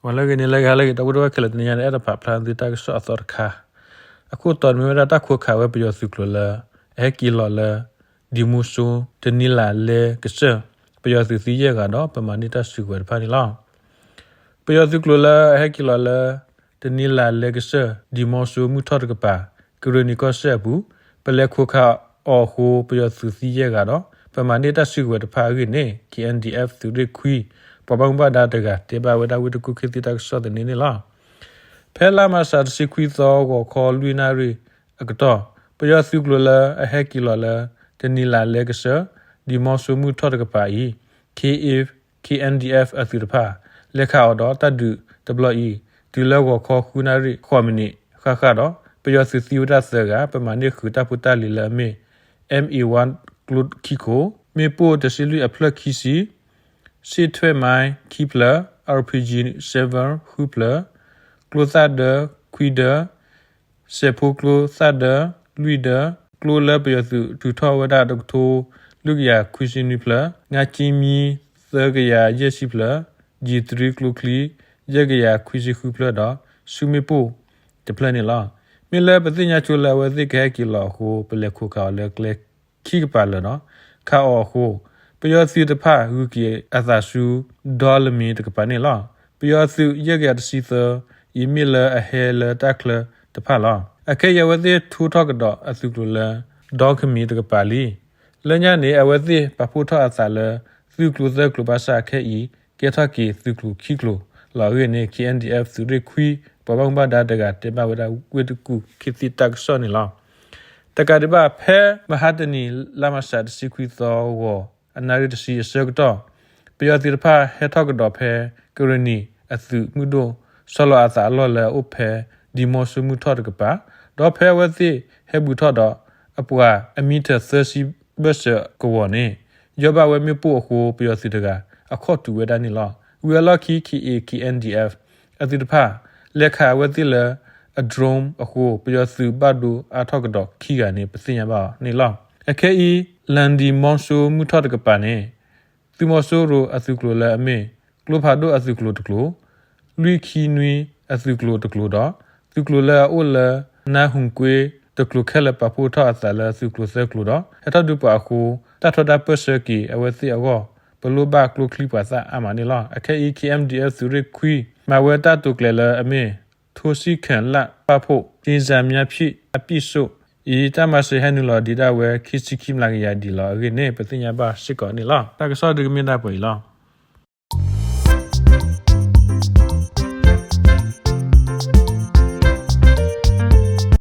မ်လၢအဂ့ၤန့ၣ် လၢအဂ့ၤ ဒီပုၢ်ဝဲၢ်ခဲလၢာ် တနံၤညါန့ၣ် အဲၣ်ဒိးပာ်ဖျါသုတၢ်ကစီၣ်အသီတခါ, အခိၣ်တီန့ၣ်မ့ၢ်ဝဲဒၣ်တၢ်ခိးခးဝဲပယီၤသုးကျိၤလၢ အဟဲက့ၤလီၤလၢ ဒံၣ်မိၣ်စိ တနံၤလၢ်လဲကစၢၢ်, ပယီၤသုးသံယဲၢ်ဂၤဒီး ပမၤန့ၢ်တၢ်စုကဝဲၤတဖၣ်န့ၣ်လီၤ. ပယီၤသုးကျိၤလၢအဟဲက့ၤလီၤလၢ တနံၤလၢ်လဲကစၢၢ် ဒံၣ်မိၣ်စိမုၢ်ထီၣ်တကပၤ ကရၢနံၤကီၢ်စဲၣ်အပူၤ ပလဲၤခိးခးအီၤအဃိ ပယီၤသုးသံယဲၢ်ဂၤဒီး ပမၤန့ၢ်တၢ်စုကဝဲၤတဖၣ်အဂ့ၢ်န့ၣ် K N D F သုးရ့ၣ်ခွံ ပှၤဘၣ်မူဘၣ်ဒါတဂၤ တဲဘၣ်ဝဲဒၣ်ဝ့ၢ်တကူၣ် ခေတ်သစ် တၢ်ကစီၣ်သန့န့ၣ်လီၤ. ဖဲလါမးရှးတဆံခွံသီ ဂီၤခီလွံၢ်နၣ်ရံၣ်အကတီၢ် ပယီၤသုးကျိၤလၢအဟဲက့ၤလီၤလၢ တနံၤလၢ်လဲကစၢၢ် ဒံၣ်မိၣ်စိမုၢ်ထီၣ်တကပၤအံၤ K N D F အသုးတဖၣ် လဲၤခးအီၤဒီးတၢ်ဒုးတဘျီအံၤ တုၤလၢဂီၤခီဃုနၣ်ရံၣ်ဃိးမံးနံးဃၣ်ဃၣ်ဒီး ပယီၤသုးသံဝဲဒၣ်သၢဂၤ ပမၤန့ၢ်ဃုာ်တၢ်ဖိတၢ်လံၤလၢအမ့ၢ် M A one ကျိခံခိၣ်, မ့ၣ်ပိၢ်တဆံလွံၢ်အဖျၢၣ်ခံဆံ, စ့ထွဲၣ်မါခံဖျၢၣ်, R P G seven ဃုဖျၢၣ်, ကျိသၣ်ဒၢခွံဒၢ, စဲးဖိကျိသၣ်ဒၢလွံၢ်ဒၢ, ကျိလၢပယီၤသုးထုးထီၣ်ဝဲဒၣ်တကထိလွံၢ်ကယၤခွံဆံနွံဖျၢၣ်, ငါကၠံမံသၢကယၤယဲၢ်ဆံဖျၢၣ်, G three ကျိချံယဲၢ်ကယၤခွံဆံဃုဖျၢၣ်ဒီး ဆူမ့ၣ်ပိၢ်တဖျၢၣ်န့ၣ်လီၤ. မ့ၢ်လၢပသ့ၣ်ညါဆိလၢအဝဲသ့ၣ်ကဟဲက့ၤလီၤအဃိ ပလဲၤခိးခးအီၤလၢကျဲခံကပၤလၢာ်ဒီး ခးအီၤအဃိ ပယီၤသုးတဖၣ်ဂုၤက့ၤအသးဆူ ဒီလမ့ၤတကပၤန့ၣ်လီၤ. ပယီၤသုးယဲၢ်ကယၤတဆံသၢအံၤ မ့ၢ်လၢအဟဲလၢတၢ်ချၢတဖၣ်လီၤ. အခဲအံၤအဝဲသ့ၣ်ထုးထီၣ်ကဒီးအသုးကျိၤလၢ ဒီကမ့ၤတကပၤလံ. လၢညါန့ၣ် အဝဲသ့ၣ်ပာ်ဖှိၣ်ထီၣ်အသးလၢ သုးကျိၤသၢကျိၤဘၣ်ဆၣ်အခဲအံၤ ကဲထီၣ်က့ၤသုးကျိၤခံကျိၤလီၤအဂ့ၢ်န့ၣ် K N D F သုးရ့ၣ်ခွံ ပှၤဘၣ်မူဘၣ်ဒါတဂၤ တဲဘၣ်ဝဲဒၣ်ဝ့ၢ်တကူၣ် ခေတ်သစ် တၢ်ကစီၣ်န့ၣ်လီၤ. တကးဒံးဘၣ် ဖဲမဟါတနံၤ လါမးရှးတဆံခွံသီ ဂီၤအနၣ်ရံၣ်တဆံအဆၢကတီၢ် ပယီၤသုးတဖၣ်ဟဲထီၣ်ကဒီးဖဲ ကရၢနံၤအသုးမုၢ်ဒိၣ် ဆီလီၤအသးအလီၢ်လၢအအိၣ်ဖဲ ဒံၣ်မိၣ်စိမုၢ်ထီၣ်တကပၤ, ဒီးဖဲအဝဲသ့ၣ်ဟဲဘူးထီၣ်ဒီး အပှၤအမံထၢၣ်သၢဆံဘၢၣ်စၢၤကဝီၤန့ၣ် ယီၢ်ဘၣ်ဝဲမ့ၣ်ပိၢ်အဃိ ပယီၤသုးတဂၤ အခီၣ်တူာ်ဝဲဒၣ်န့ၣ်လီၤ. ဝံၤအလီၢ်ခံ K A K N D F အသုးတဖၣ် လဲၤခးအဝဲသ့ၣ်လၢ အ drone အဃိ ပယီၤသုးဘၣ်ဒိအါထီၣ်ကဒီးခံဂၤန့ၣ် ပသ့ၣ်ညါဘၣ်အီၤန့ၣ်လီၤ. အခဲအံၤ လၣ်ဒံၣ်မိၣ်စိမုၢ်ထီၣ်တကပၤန့ၣ် သုးမီၤစိရိၤအသုးကျိၤလၢအမ့ၢ် ကျိဖးဒိၣ်အသုးကျိၤတကျိၤ, လွံၢ်ခံနွံအသုးကျိၤတကျိၤဒီး သုးကျိၤလၢအအိၣ်လၢ နါဟုၣ်ကွ့တကျိၤခဲလၢာ် ပာ်ဖှိၣ်ထီၣ်အသးလၢသုးကျိၤသၢကျိၤဒီး ဟဲထီၣ်ဒုးပှၤအဃိ တၢ်ထီဒါပၢၢ်ဆၢက့ၤအဝဲသ့ၣ်အဂီၢ် ပလိၣ်ဘၣ်ကျိချံပှၤသၣ်အါမးန့ၣ်လီၤ. အခဲအံၤ K M D F သုးရ့ၣ်ခွံ မၤဝဲတၢ်တိာ်ကျဲၤလၢအမ့ၢ် ထိၣ်စံၣ်ခဲၣ်လၣ်ပာ်ဖှိၣ် ကျံစၣ်မျါဖံးအပံၣ်စိး အံၤ တၢ်မၤစၢၤဟဲနုာ်လီၤဒံးဒၣ်ဝဲ ခံဆံခံမျးကယၤဒံးလီၤအဂ့ၢ်န့ၣ် ပသ့ၣ်ညါဘၣ်စ့ၢ်ကီးန့ၣ်လီၤ. တၢ်ကစီၣ်ဒုးကမ့ၢ်ဒၣ်ပှဲၤအံၤလီၤ.